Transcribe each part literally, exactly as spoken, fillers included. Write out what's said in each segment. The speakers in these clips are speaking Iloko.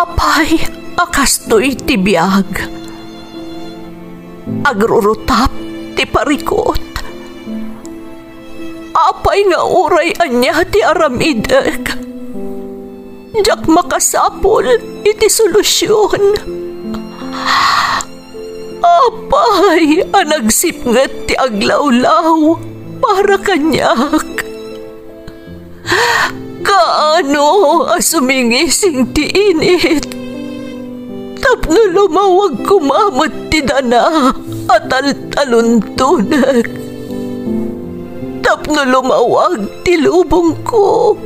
Apay a kastoy ti biag? Agrurutap ti parikut. Apay nga uray ania ti aramidek, diak makasapul iti solusion. Apay a nagsipnget ti aglawlaw para kaniak? Kaano a sumingising ti init tapno lumawag koma met ti dana a taltaluntonek, tapno lumawag ti lubongko?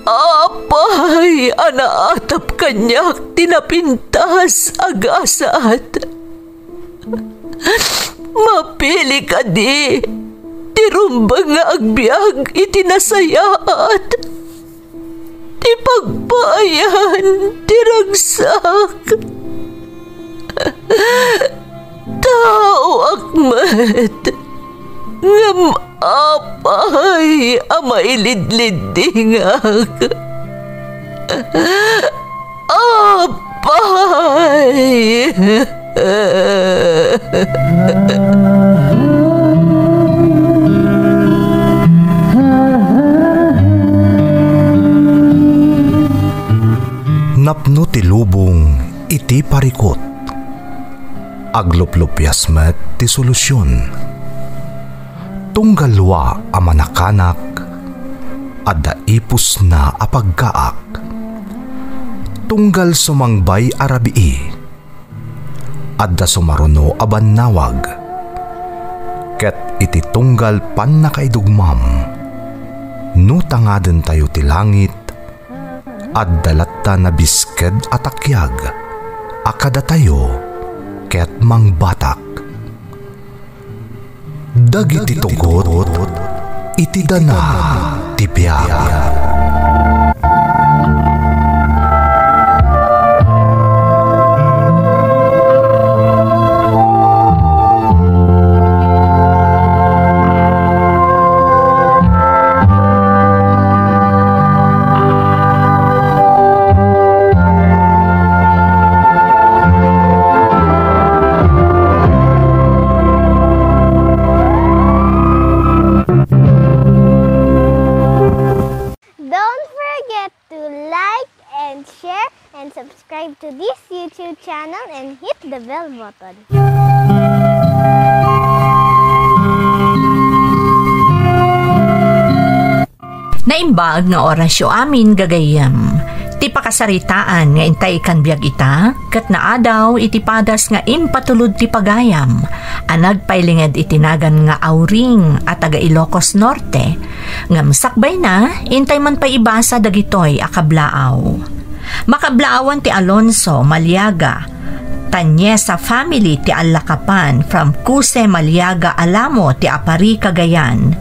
Apay a naatap kaniak ti napintas a gasat? Mapili kadi ti rumbeng nga agbiag iti nasayaat, ti pagpaayan ti ragsak? Taoak met, ngem apay a mailidliddingak? Apay! Napno ti lubong iti parikut. Agluplupias met ti solusion. Tunggal lua a manakanak, adda ipusna a paggaak. Tunggal sumangbay a rabii, adda sumaruno a bannawag. Ket iti tunggal pannakaidugmam, no tangadentayo ti langit, adda latta nabisked a takiag a kadatayo ket mangbatak. Dagiti tugot iti dana ti biag. Don't forget to like and share and subscribe to this YouTube channel and hit the bell button. Naimbag nga orasyo amin, gagayyem. Ti pakasaritaan nga intay kan biag ita, ket naadaw iti padas nga impatulod ti pagayam a nagpailinged iti nagan nga Auring a taga Ilocos Norte, ngem sakbayna, intay man pay ibasa dagitoy a kablaaw. Makablaawan ti Alonso Maliaga, Tanyesa family ti Allakapan from Cuse Maliaga Alamo ti Apari, Cagayan.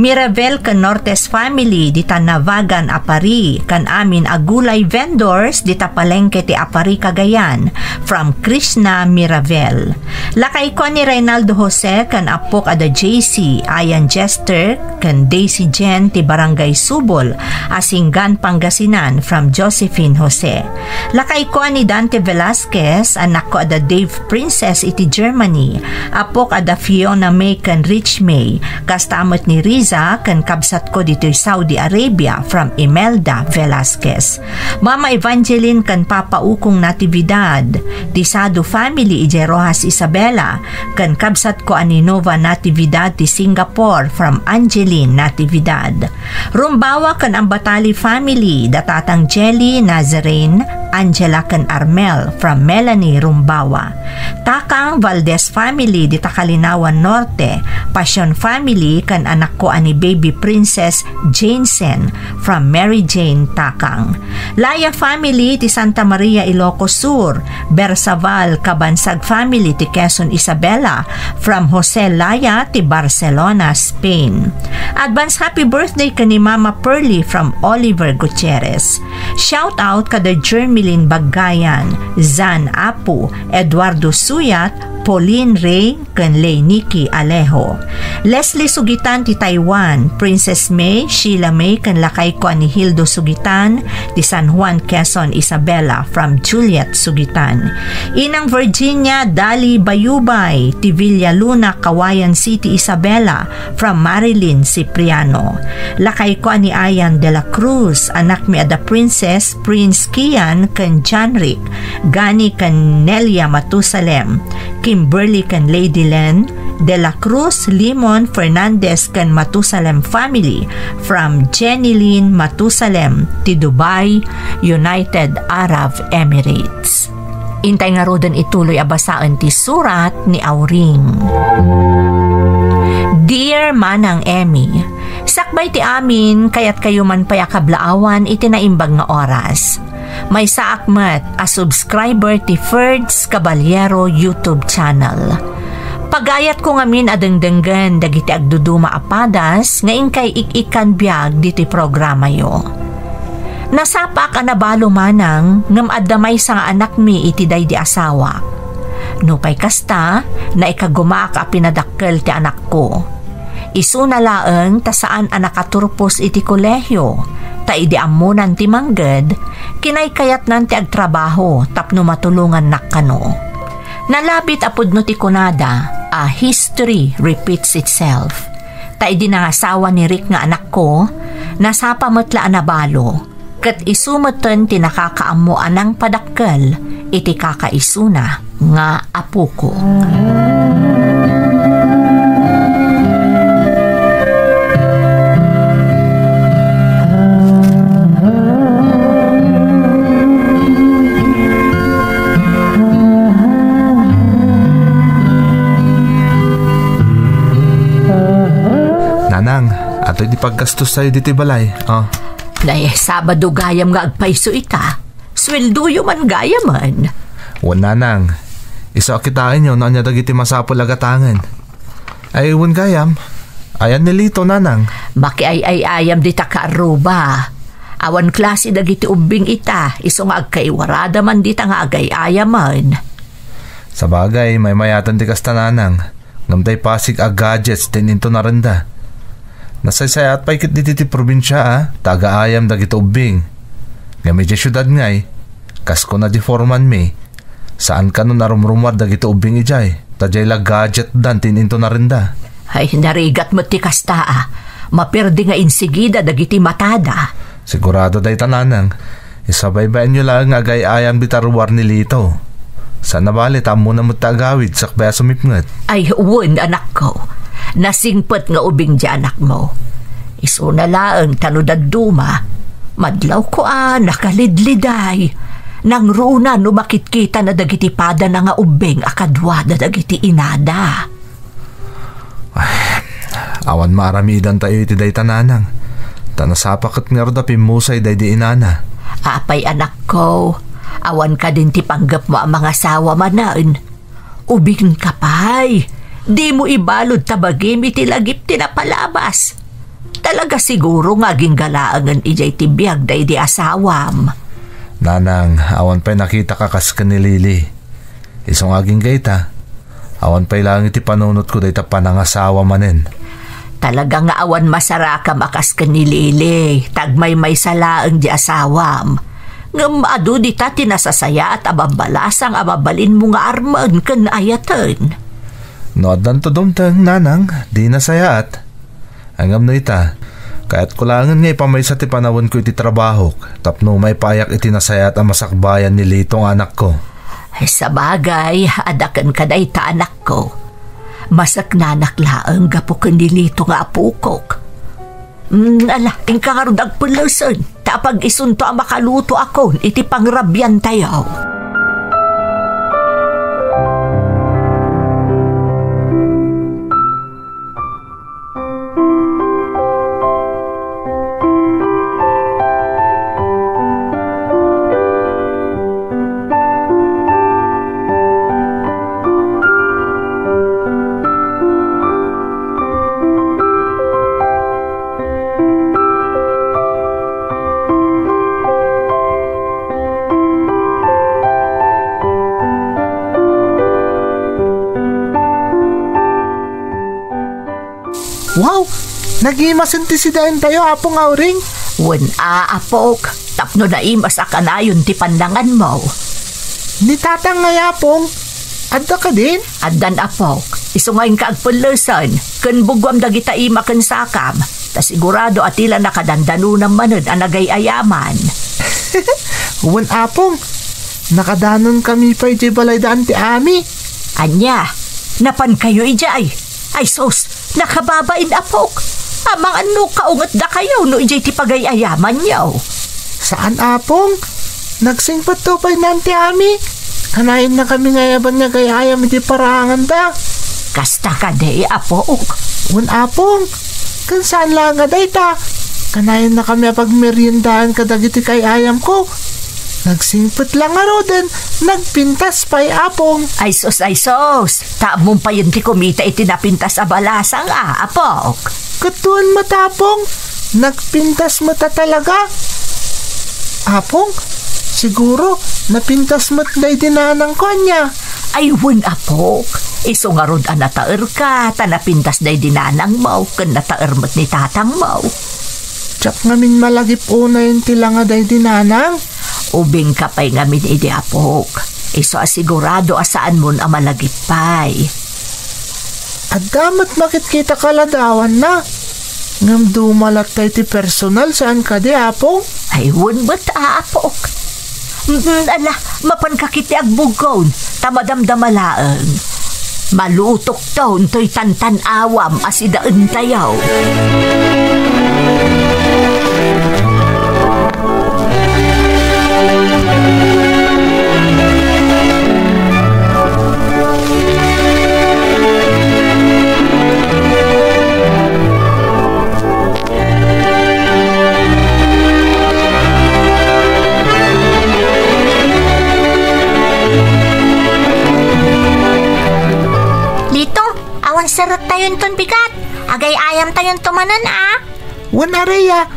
Miravel ken Nortes family dita Navagan Apari, kan amin a gulay vendors dita palengke ti Apari, Cagayan from Krishna Miravel. Lakayko a ni Reynaldo Jose ken appok a da J C, Ayan Jester, ken Daisy Jane ti Barangay Subol, a Singgan, Pangasinan, from Josephine Jose. Lakayko a ni Dante Velasquez, anakko a da Dave Princess iti Germany, appok a da Fiona May ken Rich May, kasta met ni Riza ken kabsatko ditoy Saudi Arabia, from Imelda Velasquez. Mama Evangeline ken Papa Ukong Natividad, ti Sado family idiay Roxas, Isabela, ken kabsatko a ni Nova Natividad ti Singapore from Angeline Natividad. Rumbawa ken Ambatali family, da Tatang Jelly, Nazarene, Angela ken Armel from Melanie Rumbawa. Takang Valdez family, dita Kalinawan Norte, Pasion family ken anakko a ni Baby Princess Jensen from Mary Jane Takang. Laya family ti Santa Maria, Ilocos Sur, Bersaval Kabansag family ti Quezon, Isabela, from Jose Laya ti Barcelona, Spain. Advance happy birthday ken ni Mama Pearly from Oliver Gutierrez. Shout out kada Jermeline Baggayan, Zan Apu, Eduardo Suyat, Pauline Ray, ken Lay Nikki Alejo. Leslie Sugitan ti Taiwan, Princess May, Sheila May, ken lakayko a ni Hildo Sugitan, ti San Juan, Quezon, Isabela, from Juliet Sugitan. Inang Virginia Dali Bayubay, ti Villa Luna, Cauayan City, Isabela, from Marilyn Cipriano. Lakayko a ni Ayan de la Cruz, anakmi a da Princess, Prince Kian ken Janrick, Gani ken Nelia Matusalem, Kimberly ken Lady Len, De La Cruz, Limon, Fernandez ken Matusalem family, from Jenny Lynn Matusalem ti Dubai, United Arab Emirates. Intay ngaruden ituloy a basaen ti surat ni Auring. Dear Manang Emmy, sakbay ti amin, kayatkayo man pay a kablaawan iti naimbag nga oras. Maysaak met a subscriber ti Ferds Caballero YouTube channel. Pagayatko ngamin a dengdenggen dagiti agduduma a padas nga inkay ik-ikkan biag ditoy programayo. Nasapaak a nabalo manang ngem adda maysa nga anakmi iti daydi asawak. Nupay kasta, naikagumaak a pinadakkel ti anakko. Isuna laeng ta saan a nakaturpos iti kolehio, ta idi ammonan ti mangged, kinaykayatnan ti agtrabaho tapno matulongannak kano. Nalabit a pudno ti kunada a history repeats itself. Ta idi nangasawa ni Rick nga anakko, nasapa met la a nabalo. Ket isu metten ti nakakaammo a nangpadakkel iti kakaisuna nga apoko. Nanang, atoy ti paggastostayo ditoy balay. Oh. Nay, Sabado gayam nga agpayso ita. Sueldoyo man gayamen. Wen, Nanang. Isu a kitaenyo no ania dagiti masapul a gatangen. Ay, wen gayam. Ayan ni Lito, Nanang. Makiay-ay-ayam dita kaarruba. Awan klase dagiti ubbing ita, isu nga agkaiwarada man dita nga agay-ayamen. Sabagay, maymayaten ti kasta, Nanang. Ngem tay pasig a gadgets ti intonarenda. Nasaysayaat pay ket ditoy ti probinsia a, ta agaayam dagiti ubbing. Ngem idiay siudad ngay, kas kuna di foreman mi, saan kano a rumrumuar dagiti ubbing idiay, ta diay la gadgetdan ti intonarenda. Ay, narigat met ti kasta a. Maperdi nga insigida dagiti matada. Sigurado dayta, Nanang. Isabaybayanyo laeng nga agay-ayam dita ruar ni Lito. Saan a bale ta ammona met ta agawid sakbay a sumipnget. Ay, wen, anakko. Nasingpet nga ubing ti anakmo. Isuna laeng ta no dadduma, madlawko a nakalidliday. Nangruna no makitkitana dagiti padana nga ubbing a kaduada dagiti inada. Ay, awan maaramidantayo iti dayta, Nanang. Ta nasapa ket ngarud a pimmusay daydi inana. Apay, anakko, awan kadin ti panggepmo a mangasawa manen? Ubingka pay. Dimo ibalud ta bagim iti lagip ti napalabas. Talaga siguro nga agingga laengen idiay ti biag daydi asawam. Nanang, awan pay nakitak a kas ken ni Lily. Isu nga agingga ita, awan pay laeng iti panunotko dayta panangasawa manen. Talaga nga awan masarakam a kas ken ni Lily, ta agmaymaysa laeng di asawam. Ngem adu dita ti nasasayaat a babbalasang a mabalinmo nga armen ken ayaten. No addanto dumteng, Nanang, di nasayaat. Ngem no ita, kayatko laengen nga ipamaysa ti panawenko iti trabahok tapno maipaayak iti nasayaat a masakbayan ni Lito nga anakko. Ay, sabagay, adda kenka dayta, anakko. Masaknanak laeng gapu ken ni Lito nga apokok. Mm, ala, inka ngarud agpellesen. Ta apag-isunto a makalutoakon iti pangrabiantayo. Wow! Nagimasen ti sidaentayo, Apong Auring. Wen a, apok, tapno naimas a kanayon ti pannanganmo. Ni Tatang ngay, Apong, adda kadin? Addan, apok. Isu nga inka agpellesen, ken buguam dagita ima ken sakam. Ta sigurado a ti la nakadandanonam manen a nagay-ayaman. Wen, Apong, nakadanonkami pay idiay balayda Anti Ami. Ania, napankayo idiay? Ay sus, nakababain, apok. Amangan no kaungetdakayo no idiay ti pagay-ayamanyo. Saan, Apong. Nagsingpetto pay ni Anti Ami. Kanayonnakami nga ayaban nga agay-ayam iti paraanganda. Kasta kadi, apok? Wen, Apong. Ken saan laeng a dayta. Kanayonnakami a pagmeriendaen kadagiti kay-ayamko. Nagsingpet la ngaruden, nagpintas pay, Apong. Ay sus, ay sus. Ta ammom payen ti kumita iti napintas a balasang a, apok. Ket wen met, Apong, nagpintas met a talaga. Apong, siguro, napintas met daydi nanangko, ania? Ay, wen, apok. Isu ngarud a nataerka, ta napintas daydi nanangmo, ken nataer met ni tatangmo. Diak ngamin malagip unay ti langa daydi nanang. Ubingka pay ngamin idi, apok. Isu a sigurado a saanmon a malagip pay. Adda met makitkita kaladawanna. Ngem duma latta iti personal, saan kadi, Apong? Ay, wen met, apok. Mm, ala, mapanka ketdi agbuggoon, ta madamdama laeng. Malutokton toy tantan-awam a sidaentayo. Lito, awan serrettayo inton bigat. Agay-ayamtayo inton manen, a? Wen, Rhea,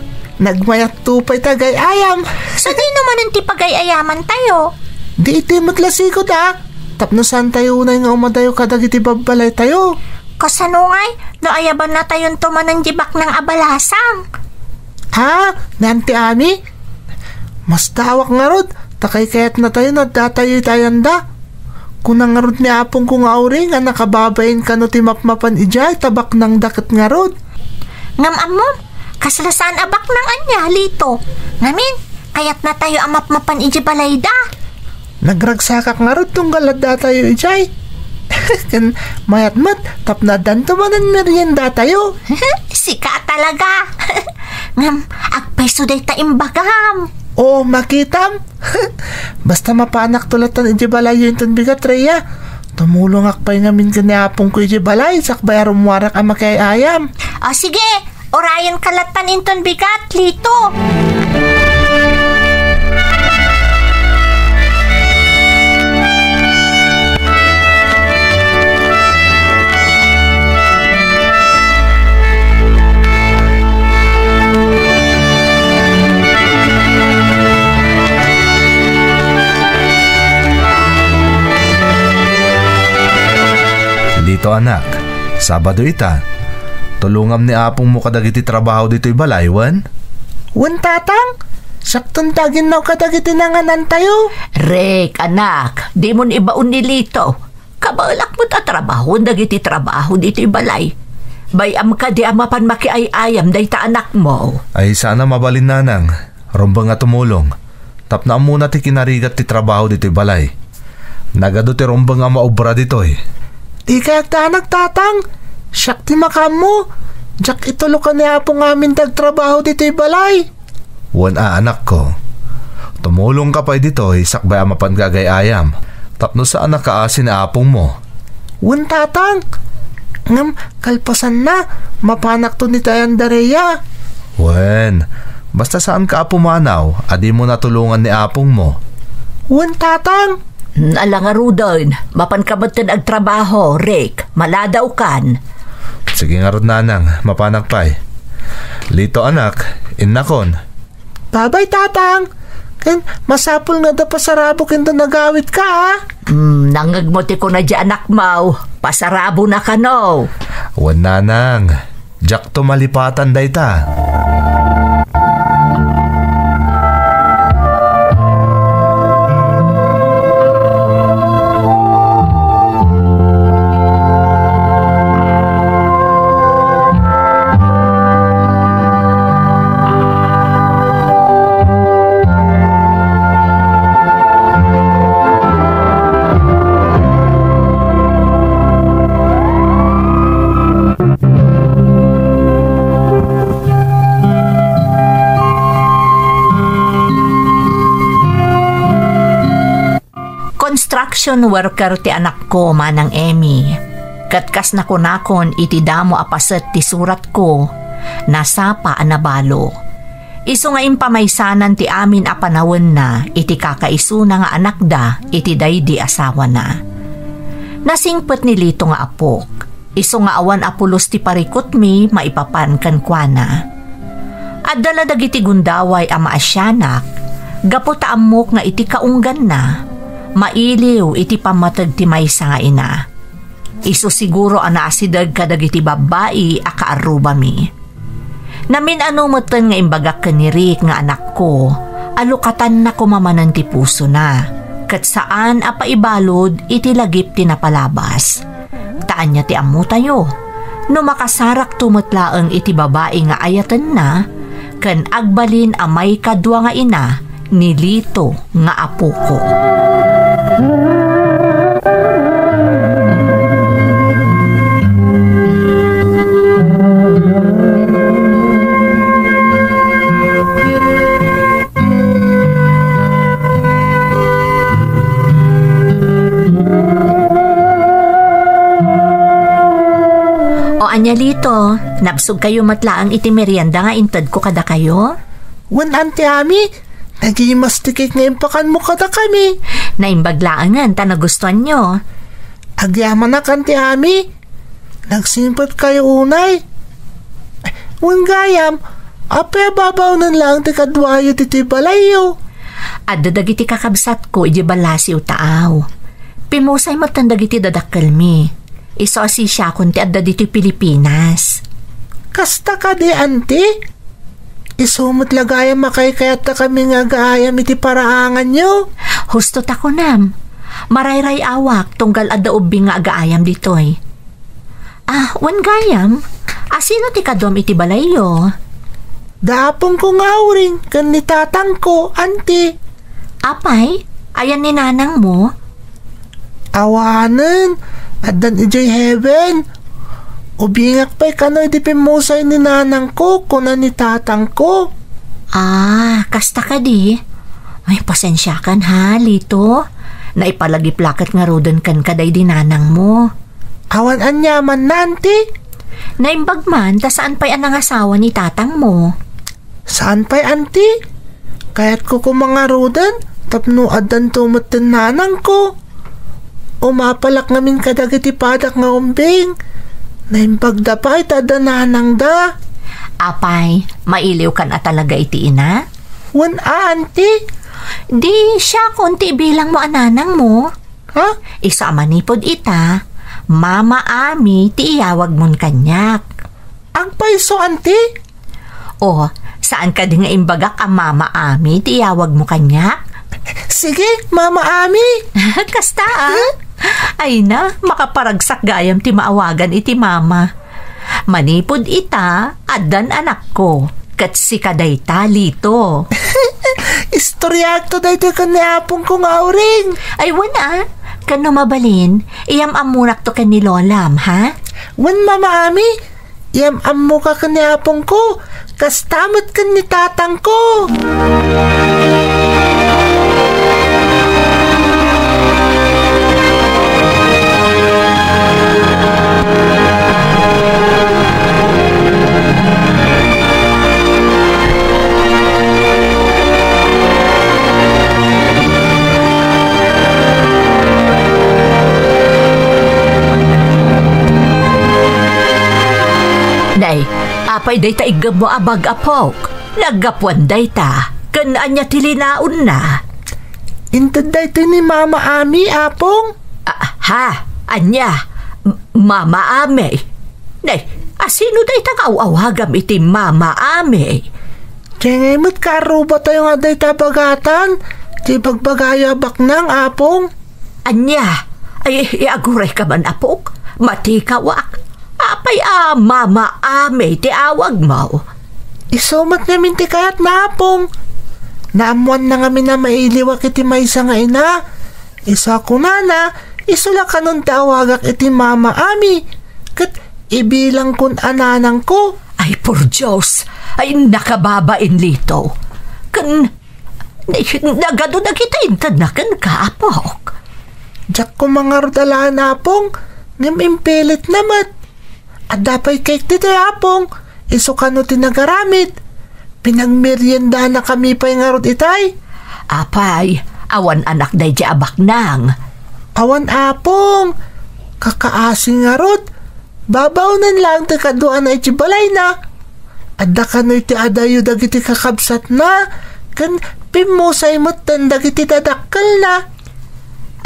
nagmayatto pay ti agay-ayam. Sadino manen ti pagay-ayamantayo? Di iti met la sigud, a? Tapno saantayo unay nga umadayo kadagiti babbalaytayo. Kasano ngay no ayabannatayonto manen ti baknang a balasang? Ha? Ni Anti Ami? Masdaawak ngarud, ta kaykayatnatayo no addatayo iti ayanda. Kuna ngarud ni apongko nga Auring a nakababain kano ti mapmapan idiay ta baknangda ket ngarud. Ngem ammom, kasla saan a baknang ania, Lito? Ngamin, kayatnatayo a mapmapan idiay balayda. Nagragsakak ngarud tunggal addatayo idiay. Ken mayat met tapno addanto manen meriendatayo. Sika talaga. Ngem, agpayso dayta imbagam. O, makitam. Basta mapanakto latan idiay balayyo inton bigat, Rhea. Tumulongak pay ngamin ken ni apongko idiay balay sakbay a rummuarak a makiay-ayam. O, sige. Urayenka latan inton bigat, Lito. Lito, anak, Sabado ita. Tulongam ni apongmo kadagiti trabaho ditoy balay, wen? Wen, tatang. Siakton ti aginnaw kadagiti nanganantayo. Rick, anak, dimon ibaon ni Lito. Kabaelak met a trabahoen dagiti trabaho ditoy balay. Bay-am kadi a mapan makiay-ayam dayta anakmo? Ay, saan a mabalin, nanang. Rumbeng a tumulong. Tapno ammona ti kinarigat ti trabaho ditoy balay. Nagadu ti rumbeng a maobra ditoy. Dika agdanag, tatang. Siak ti makaammo. Diak itulokan ni apo ngamin ti agtrabaho ditoy balay. Wen a, anakko. Tumulongka pay ditoy sakbay a mapanka agay-ayam, tapno saan a kaasi ni apongmo. Wen, tatang. Ngem kalpasanna, mapanakton iti ayan da Rhea. Wen, basta saanka a pumanaw a dimo natulongan ni apongmo. Wen, tatang. Ala ngaruden, mapanka metten agtrabaho, Rick. Maladawkan. Sige ngarud, nanang, mapanak pay. Lito, anak, innakon. Babay, tatang. Ken masapul nga adda pasarabo ken da nagawidka, a? Hmm, nangngegmo ti kuna di anakmo. Pasarabona kano? Wen, nanang. Diakto malipatan dayta. Construction worker ti anakko, Manang Emmy. Ket kas nakunakon iti damo a paset ti suratko, nasapa a nabalo. Isu nga impamaysanan ti amin a panawenna iti kakaisuna nga anakda iti daydi asawana. Nasingpet ni Lito nga apok. Isu nga awan a pulos ti parikutmi maipapan kenkuana. Adda la dagiti gundaway a maasianak, gapu ta ammok nga iti kaungganna, mailiw iti pammateg ti maysa nga ina. Isu siguro a naasideg kadagiti babbai a kaarrubami. Namin-ano metten nga imbagak ken ni Rick nga anakko a lukatanna koma manen ti pusona, ket saan a paibalud iti lagip ti napalabas. Ta ania ti ammotayo? No makasarakto met laeng iti babai nga ayatenna, ken agbalin a maikadua nga ina ni Lito nga apoko. O ania, Lito, nabsogkayo met laeng iti merienda nga intedko kadakayo? Wen, Auntie Ami, nagimas ti cake nga impakanmo kadakami. Naimbag laengen ta nagustuanyo. Agyamanak, Auntie Ami. Nagsingpetkayo unay. Wen gayam, apay a babaonen laeng ti kaduayo ditoy balayyo? Adda dagiti kakabsatko idiay Balasiw, Taaw. Pimmusay metten dagiti dadakkelmi. Isu a sisiakon ti adda ditoy Pilipinas. Kasta kadi, Auntie? Isu met la gayam a kaykayattakami nga agaayam iti paraanganyo. Husto ta kunam. Marayray-awak tunggal adda ubbing nga agaayam ditoy. Ah, wen gayam, asino ti kaduam iti balayyo? Da apongko nga Auring ken ni tatangko, Auntie. Apay, ayan ni nanangmo? Awanen, addan idiay heaven. Ubingak pay kano idi pimmusay ni nanangko, kuna ni tatangko. Ah, kasta kadi? Ay, pasensiakan ha, Lito. Naipalagip la ket ngaruden kenka daydi nanangmo. Awan aniamanna, Auntie? Naimbag man ta saan pay a nangasawa ni tatangmo. Saan pay, Auntie? Kayatko koma ngaruden tapno addanto metten nanangko. Umapalak ngamin kadagiti padak nga umbing. Naimbagda pay ta adda nanangda. Apay, mailiwkan a talaga iti ina? Wen a, Auntie? Di siakon ti ibilangmo a nanangmo. Ha? Isu a manipud ita, Mama Ami ti iyawagmon kaniak. Agpayso, Auntie? O, saan kadi nga imbagak a Mama Ami ti iyawagmo kaniak? Sige, Mama Ami. Kasta, a? Ay na, makaparagsak gayam ti maawagan iti Mama. Manipud ita, addan anakko, ket sika dayta, Lito. Istoriakto daytoy ken ni apongko nga Auring. Ay, wen a, ken no mabalin, iyam-ammonakto ken ni Lolam, ha? Wen, Mama Ami, iyam-ammoka ken ni apongko, kasta met ken ni tatangko. Nay, apay dayta iggemmo a bag, apok? Naggapuan dayta, ken ania ti linaonna? Inted daytoy ni Mama Ami, Apong. Ah, ha? Ania? M-, Mama Ami? Nay, A sino dayta nga aw-awagam iti Mama Ami? Diay ngay met kaarrubatayo nga adda ita bagatan, ti ibagbagayo a baknang, Apong. Ania? Ay, iagurayka man, apok. Matikawak. Apay a Mama Ami ti awagmo? Isu met ngamin ti kayatna, Apong. Naammoanna ngamin a mailiwak iti maysa nga ina. Isu a kunana, isu la kanon ti awagak iti Mama Ami. Ket ibilangkon a nanangko. Ay, por Dios! Ay, nakababain, Lito. Ken, nagadu dagiti intedna kenka, apok. Diak koma ngarud alaen, Apong, ngem impilitna met. Adda pay cake ditoy, Apong. Isu kano ti nagaramid. Pinagmeriendanakami pay ngarud itay. Apay, awan anak daydiay a baknang? Awan, Apong. Kakaasi ngarud. Babaonen laeng ti kaduana iti balayna. Adda kano iti adayo dagiti kakabsatna, ken pimmusay metten dagiti dadakkelna.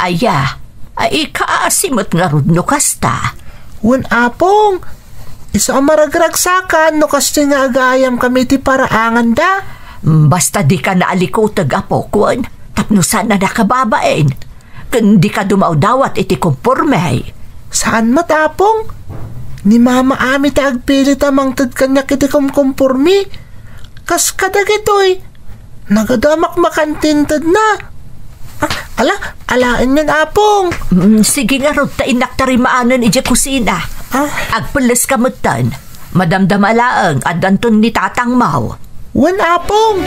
Aya, ay kaasi met ngarud no kasta. Wen, Apong, isu a maragragsakan no kastoy nga agaayamkami iti paraanganda. Basta dika naalikuteg, apok, wen, tapno saan a nakababain. Ken dika dumawdawat iti kompormi. Saan met, Apong? Ni Mama Ami ti agpilit a mangted kaniak iti komkompormi. Kas kadagitoy, nagadu a makmakan ti intedna. Ah, ala, alaenyon, Apong. Mm, sige ngarud, ta innak tarimaanen idiay kusina. Ah? Agpelleska metten. Madamdama laeng, addanton ni tatangmo. Wen, Apong.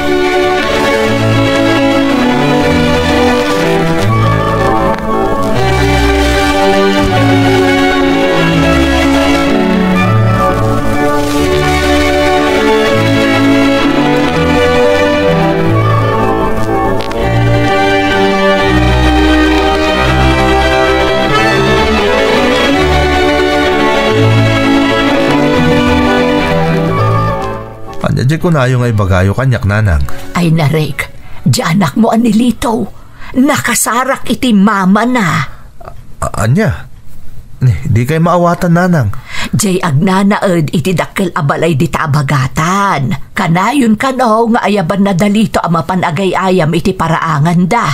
Ania diay kunayo nga ibagayo kaniak, nanang? Ay, narik, diay anakmo a ni Lito. Nakasarak iti mamana. A-, ania? Ni, dikay maawatan, nanang. Diay agnanaed iti dakkel a balay dita a bagatan. Kanayon kano nga ayabanna da Lito a mapan agay-ayam iti paraanganda.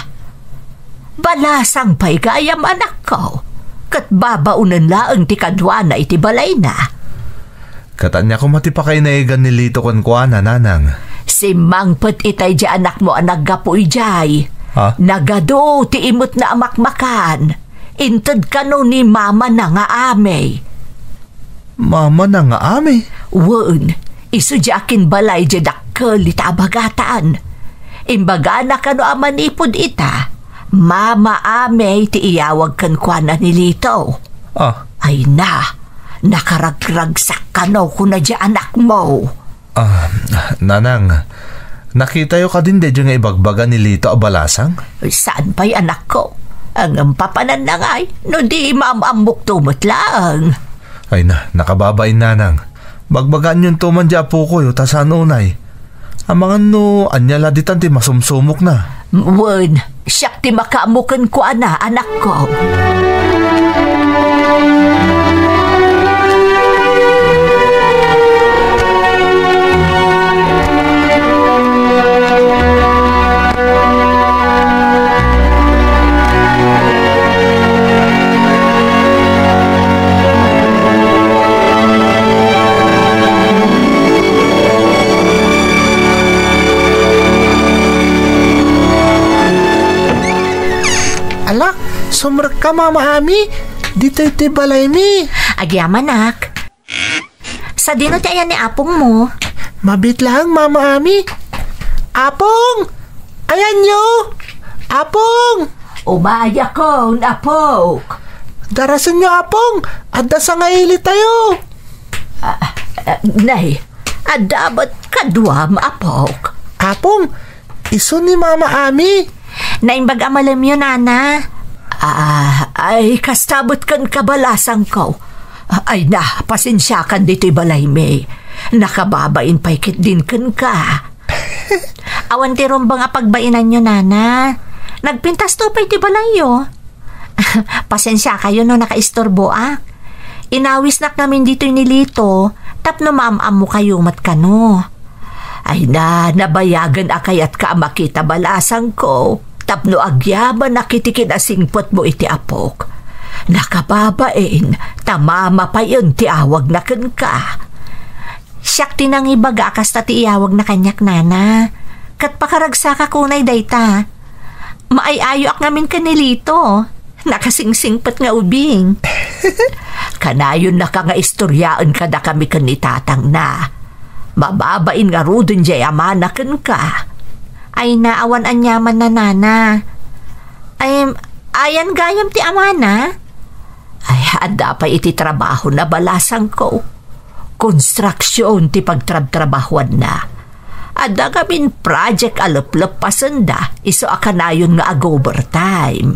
Balasang pay gayam, anakko. Ket babaonen laeng ti kaduana iti balayna. Ket ania koma ti pakainayagan ni Lito kenkuana, nanang? Simmangpet itay diay anakmo a naggapu idiay. Ha? Nagadu ti imetna a makmakan. Inted kano ni mamana nga Ami. Mamana nga Ami? Wen, isu diay akinbalay diay dakkel ita a bagatan. Imbagana kano a manipud ita, Mama Ami ti iyawag kenkuana ni Lito. Ah. Ay na, nakaragragsak kano kuna diay anakmo. Ah, nanang, nakitayo kadin daydiay nga ibagbaga ni Lito a balasang? Saan pay, anakko? Ngem papananna ngay, no di maam-ammokto met laeng. Ay na, nakababain, nanang. Bagbagaanyonto man diay apokoyo ta saan unay. Amangan no ania la ditan ti masumsumokna. Wen, siak ti makaammo kenkuana, anakko. Ala, sumrekka, Mama Ami. Ditoy ti balaymi. Agyamanak. Sadino ti ayan ni apongmo? Mabiit laeng, Mama Ami. Apong! Ayanyo! Apong! Umayakon, apok. Darasenyo, Apong. Adda sangailitayo. Ah, ah, nay, adda met kaduam, apok. Apong, isu ni Mama Ami. Naimbag a malemyo, nana. Ah, ay, kasta met kenka, balasangko. Ay na, pasensiakan ditoy balaymi. Nakababain pay ketdin kenka. Awan ti rumbeng a pagbainanyo, nana. Nagpintasto pay ti balayyo. Pasensiakayo no nakaisturboak. Inawisnak ngamin ditoy ni Lito, Tapno maam-ammokayo met kano. Ay na, nabayagen a kayatka a makita, balasangko, tapno agyamanak iti kinasingpetmo iti apok. Nakababain, ta mama payen ti awagna kenka. Siak ti nangibaga a kasta ti iyawagna kaniak, nana. Ket pakaragsakak unay dayta. Maay-ayoak ngamin ken ni Lito. Nakasingsingpet nga ubing. Kanayonnaka nga istoriaen kadakami ken ni tatangna. Mababain ngaruden diay amana kenka. Ay na, awan aniaman na, nana. Ay, ayan gayam ti amana? Ay, adda pay iti trabahona, balasangko. Konstruksion ti pagtrabtrabahuanna. Adda ngamin project a lepleppasenda, isu a kanayon nga ag-overtime.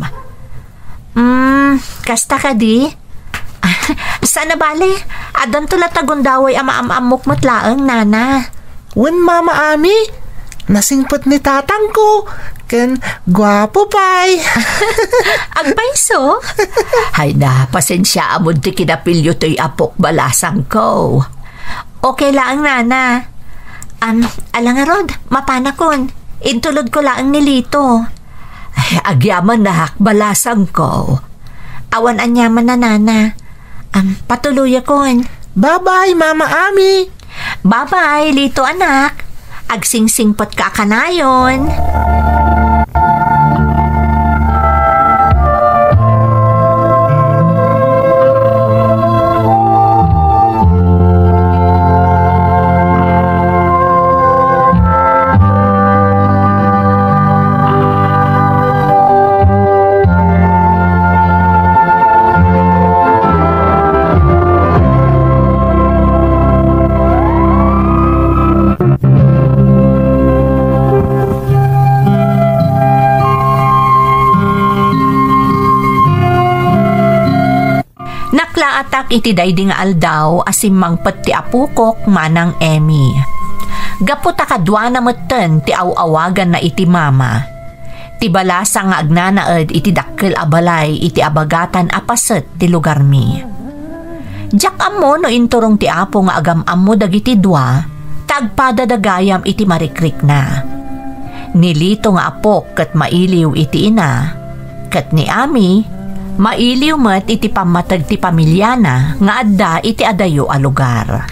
Hmm, kasta kadi? Saan a bale, addanto latta gundaway a maam-ammok met laeng, nana. Wen, Mama Ami, nasingpet ni tatangko, ken guapo pay. Agpayso? Ay na, pasensiaam ti kinapilyo toy apok, balasangko. Okay laeng, nana. Am, ala ngarud, mapanakon. Intulodko laeng ni Lito. Ay, agyamannak, balasangko. Awan aniaman na, nana. Am, patuloyakon. Bye-bye, Mama Ami. Bye-bye, Lito anak. Agsingsingpetka a kanayon. Naklaatak iti daydi nga aldaw a simmangpet ti apokok, Manang Emmy. Gapu ta kaduana metten ti aw-awaganna iti mama. Ti balasang nga agnanaed iti dakkel a balay iti abagatan a paset ti lugarmi. Diak ammo no inturong ti Apo nga agam-ammo dagiti dua, ta agpadada gayam iti marikrikna. Ni Lito nga apok ket mailiw iti ina, ket ni Ami, mailiw met iti pammateg ti pamiliana nga adda iti adayo a lugar.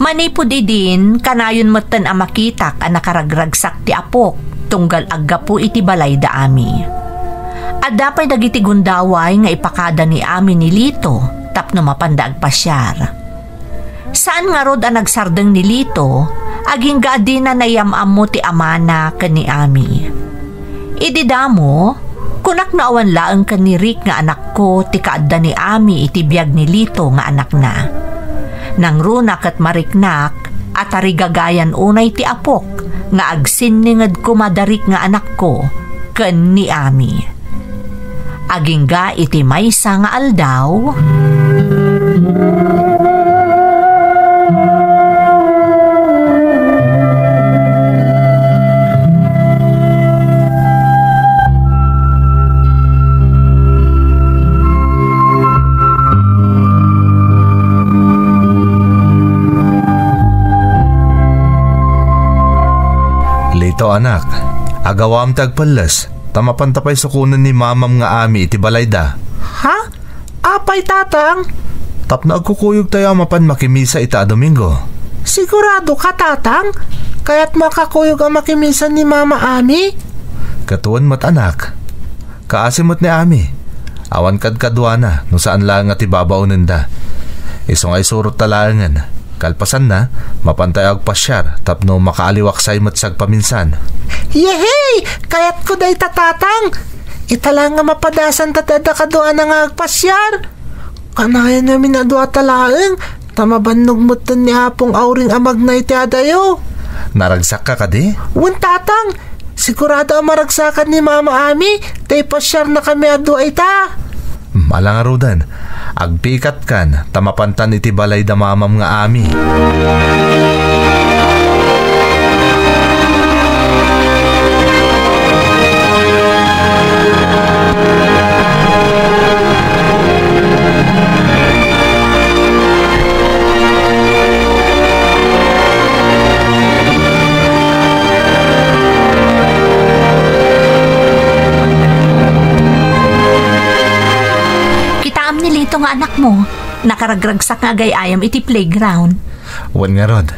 Manipud idin, kanayon metten a makitak a nakaragragsak ti apok tunggal aggapu iti balay da Ami. Adda pay dagiti gundaway nga ipakada ni Ami ni Lito tapno mapanda agpasiar. Saan ngarud a nagsardeng ni Lito, agingga a dina naiyam-ammo ti amana ken ni Ami. Idi damo, kunak no awan laeng ken ni Rick nga anakko ti kaadda ni Ami iti biag ni Lito nga anakna. Nangruna ket mariknak a tarigagayan unay ti apok nga agsinninged koma da Rick nga anakko ken ni Ami. Agingga iti maysa nga aldaw, Lito, anak, agawam ti agpelles, ta mapanta pay sukonen ni mamam nga Ami iti balayda. Ha? Apay, Tatang? Tapno agkukuyogtayo a mapan makimisa ita a Domingo. Sigurado ka, Tatang? Kayatmo a kakuyog a makimisa ni Mama Ami? Ket wen met, anak. Kaasi met ni Ami. Awan kadkaduana no saan laeng a ti babaonenda. Isu nga isurotta laengen. Kalpasanna, mapantayo agpasiar tapno makaaliwaksay met sagpaminsan. Yehey! Kayatko dayta, Tatang! Ita laeng nga mapadasanta ti adda kaduana nga agpasiar. Kanayon ngamin a duata laeng, ta mabannog metten ni Apong Auring a magna iti adayo. Naragsakka kadi? Wen, Tatang. Sigurado a maragsakan ni Mama Ami ta ipasiarnakami a dua ita. Hmm, ala ngaruden, agpikatkan ta mapantan iti balay da mamam nga Ami. Anakmo, nakaragragsak nga agay-ayam iti playground. Wen ngarud.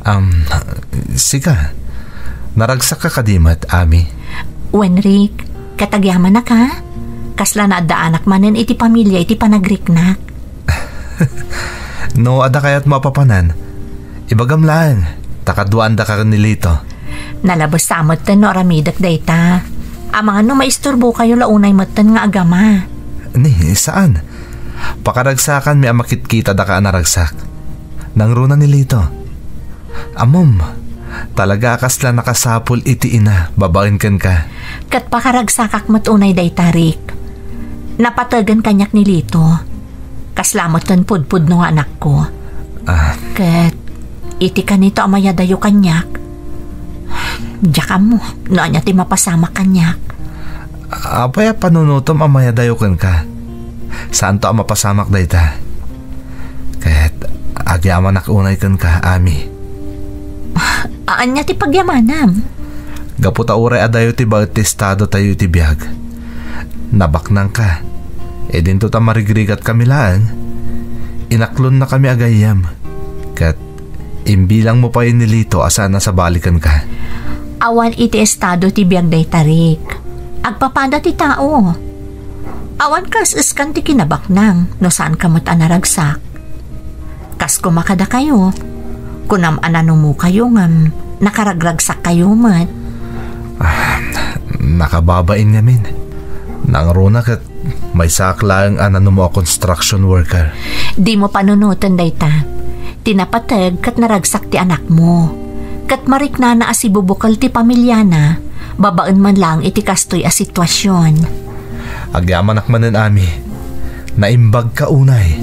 Am, sika, naragsakka kadi met, Ami? Wen, Rick, ket agyamanak, ha? Kasla naaddaanak manen iti pamilia iti panagriknak. No adda kayatmo a papanan, ibagam laeng, ta kaduaandaka ken ni Lito. Nalabes sa metten no aramidek dayta. Amangan no maisturbokayo la unay metten nga agama. Ni, saan. Pakaragsakanmi a makitkitadaka a naragsak. Nangruna ni Lito. Ammom, talaga a kasla nakasapul iti ina babaen kenka. Ket pakaragsakak met unay dayta, Rick. Napategan kaniak ni Lito. Kasla metten pudpudno nga anakko. Ah. Ket iti kanito a mayadayo kaniak, diak ammo no ania ti mapasamak kaniak. Apay a panunotem a mayadayo kenka? Saanto a mapasamak dayta. Ket agyamanak unay kenka, Ami. Ania ti pagyamanam? Gapu ta uray adayo ti baet ti estadotayo iti biag, nabaknangka. Idinto ta marigrigatkami laeng, inaklonnakami a gayyem. Ket imbilangmo pay ni Lito a saan a sabali kenka. Awan iti estado ti biag dayta, Rick. Agpapada ti tao. Awan kaes-eskan ti kinabaknang no saanka met a naragsak. Kas koma kadakayo, kunam a nanumokayo ngem nakaragragsakkayo met. Ah, nakababain ngamin. Nangruna ket maysaak laeng a nanumo a construction worker. Dimo panunoten dayta. Ti napateg ket naragsak ti anakmo. Ket mariknana a sibubukel ti pamiliana, babaen man laeng iti kastoy a situasion. Agyamanak manen, Ami. Naimbagka unay.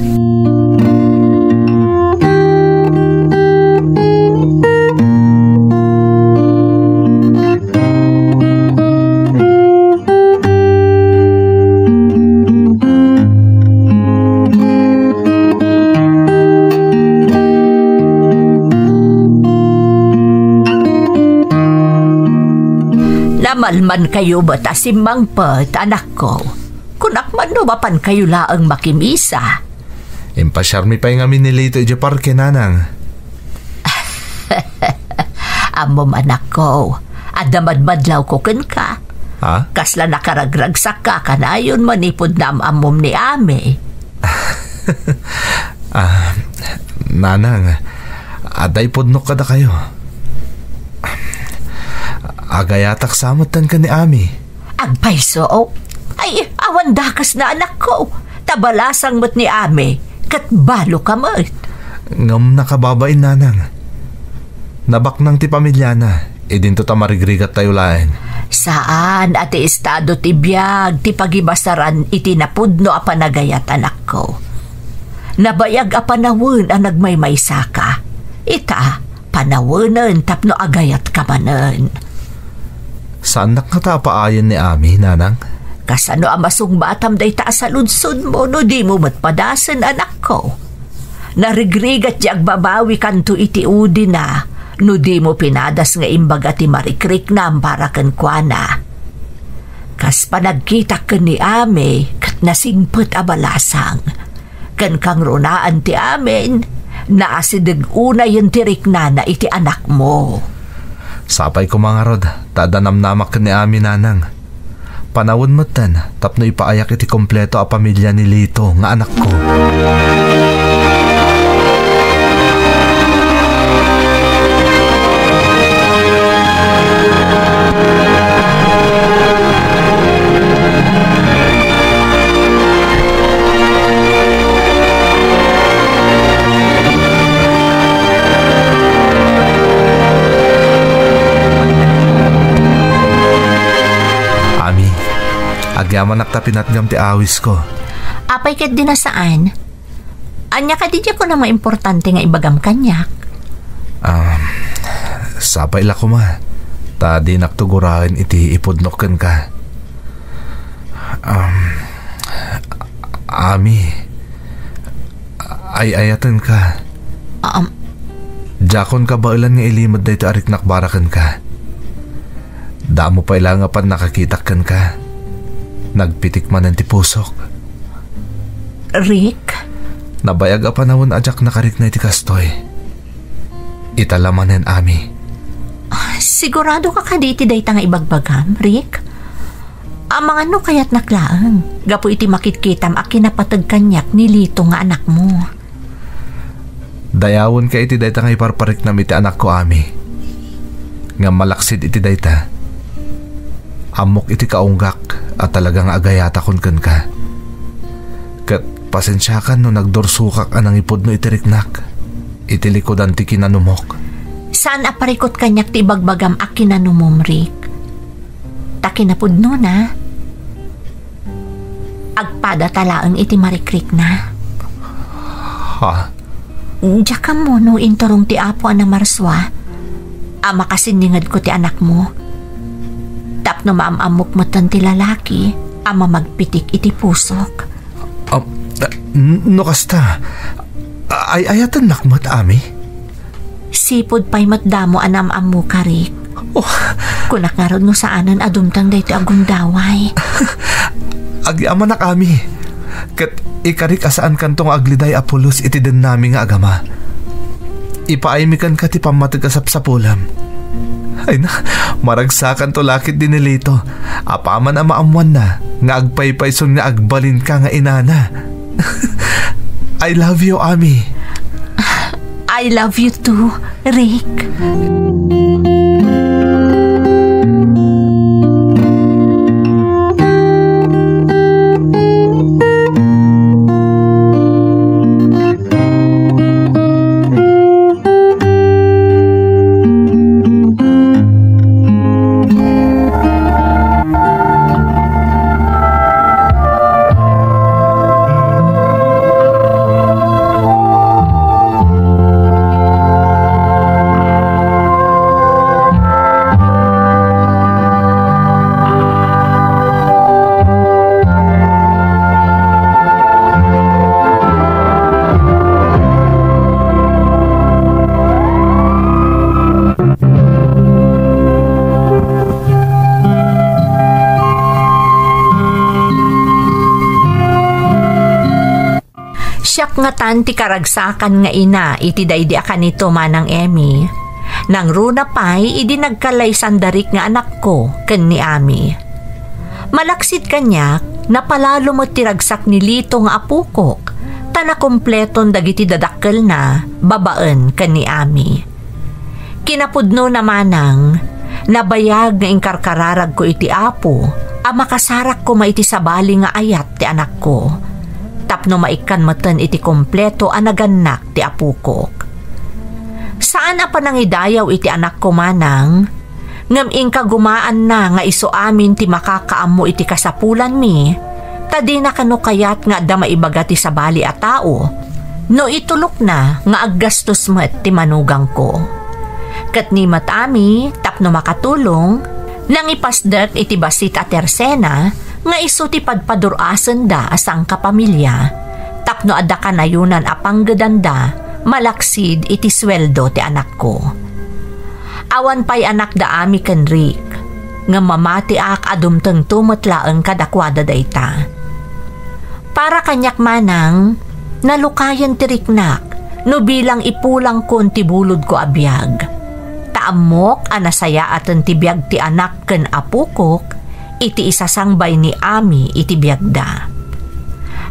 Namalmankayo met a simmangpet, anakko. Kunak man no mapankayo laeng makimisa. Impasiarmi pay ngamin ni Lito idiay parke, nanang. Ammom, anakko, adda madmadlawko kenka. Ha? Kasla nakaragragsakka kanayon manipud naam-ammom ni Ami. Ah, nanang, adda ipudnok kadakayo. Agayatak sa metten ken ni Ami. Agpayso? Ay, awan dakesna, anakko. Ta balasang met ni Ami, ket baloka met. Ngem nakababain, nanang. Nabaknang ti pamiliana, idinto ta marigrigattayo laeng. Saan a ti estado ti biag ti pagibasaran iti napudno a panagayat, anakko. Nabayag a panawen a nagmaymaysaka. Ita, panawenen tapno agayatka manen. Saannak ngata a paayen ni Ami, nanang? Kasano a masungbatam dayta a saludsodmo no dimo met padasen, anakko? Narigrigat ti agbabawikanto iti udina no dimo pinadas nga imbaga ti marikriknam para kenkuana. Kas panagkitak ken ni Ami, ket nasingpet a balasang. Ken kangrunaan ti amin, naasideg unayen ti riknana iti anakmo. Sapay koma ngarud, ta adda namnamak ken ni Ami, nanang. Panawen metten tapno ipaayak iti kompleto a pamilia ni Lito nga anakko. Ami, agyamanak ta pinatgam ti awisko. Apay ket di na saan? Ania kadi diak kunam a importante nga ibagam kaniak? Ah, sapay la koma, ta dinakto guraen iti ipudnok kenka. Um, Ami, ay-ayatenka. Um, Diakon kabaelan nga ilimed daytoy a riknak para kenka. Damo pay laeng a pannakakitak kenka. Nagpitik manen ti pusok. Rick? Nabayag a panawen a diak nakarikna iti kastoy. Ita la manen, Ami. Ah, sigurado ka kadi iti dayta nga ibagbagam, Rick? Amangan no kayatnak laeng, gapu iti makitkitam a kinapateg kaniak ni Lito nga anakmo. Dayawenka iti dayta nga iparpariknam iti anakko, Ami. Ngem malaksid iti dayta, ammok iti kaunggak a talaga nga agayatakon kenka. Ket pasensiakan no nagdursokak a nangipudno iti riknak iti likudan ti kinanumok. Saan a parikut kaniak ti ibagbagam a kinanumom, Rick. Ta kinapudnona, agpadata laeng iti marikrikna. Ha? Diak ammo no inturong ti Apo a namarsua a makasinningedko ti anakmo. Tapno maam-ammok metten ti lalaki a mamagpitik iti pusok. Ah, n-, no kasta, ay-ayatennak met, Ami? Sipud pay met damo a naam-ammoka, Rick. Oh. Kunak ngarud no saanen a dumteng daytoy a gundaway. Agyamanak, Ami. Ket ikarik a saankanto nga agliday a pulos iti dennami nga agama. Ipaaymi kenka ti pammateg a sapsapulem. Ay na, maragsakanto la ketdi ni Lito. Apaman a maammoanna nga agpaypayson nga agbalinka nga inana. I love you, Ami. I love you too, Rick. Siak ngatan ti karagsakan nga ina iti daydi a kanito, Manang Emmy. Nangruna pay idi nagkallaysanda Rick nga anakko ken ni Ami. Malaksid kaniak, napalalo met ti ragsak ni Lito nga apokok, ta nakumpleton dagiti dadakkelna babaen ken ni Ami. Kinapudnona, Manang, nabayag nga inkarkararagko iti Apo a makasarak koma iti sabali nga ayat ti anakko, tapno maikkan metten iti kompleto a nagannak ti apokok. Saan a panangidayaw iti anakko, Manang, ngem inkagumaanna nga isu amin ti makakaammo iti kasapulanmi, ta dina kano kayat nga adda maibaga ti sabali a tao no itulokna nga aggastos met ti manugangko. Ket ni met Ami, tapno makatulong, nangipasdek iti bassit a tersena nga isu ti padpadur-asenda a sangkapamilya, tapno adda kanayonan a panggedanda malaksid iti sueldo ti anakko. Awan pay anakda Ami ken Rick, ngem mamatiak a dumtengto met laeng kadakuada dayta. Para kaniak, Manang, nalukayen ti riknak no bilang ipulangkon ti bulodko a biag. Ta ammok a nasayaaten ti biag ti anak ken apokok iti isasangbay ni Ami iti biagda.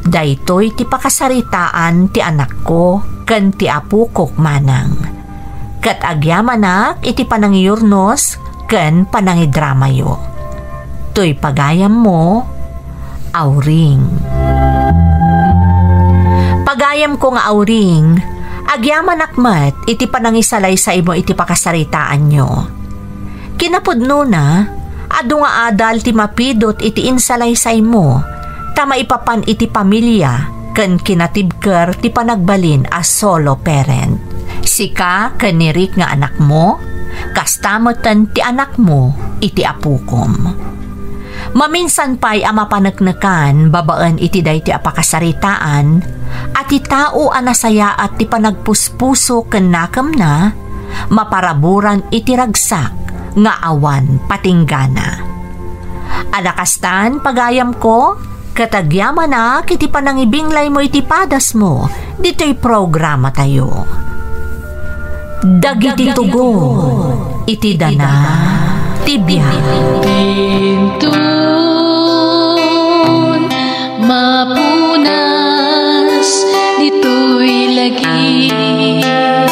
Daytoy ti pakasaritaan ti anakko ken ti apokok, Manang. Ket agyamanak iti panangiyurnos ken panangidramayo. Toy pagayammo, Auring. Pagayamko nga Auring, agyamanak met iti panangisalaysaymo iti pakasaritaanyo. Kinapudnona, adu nga adal ti mapidut iti insalaysaymo, ta maipapan iti pamilia ken kinatibker ti panagbalin a solo parent. Sika ken ni Rick nga anakmo, kasta metten ti anakmo iti apokom. Maminsan pay a mapaneknekan babaen iti daytoy a pakasaritaan a ti tao a nasayaat ti panagpuspuso ken nakemna, maparaburan iti ragsak nga awan patinggana. Adda kastan, pagayamko, Ket agyamanak iti panangibinglaymo iti padasmo ditoy programatayo. Dagiti tugon iti dana ti biag. Inton mapunas ditoy lagip.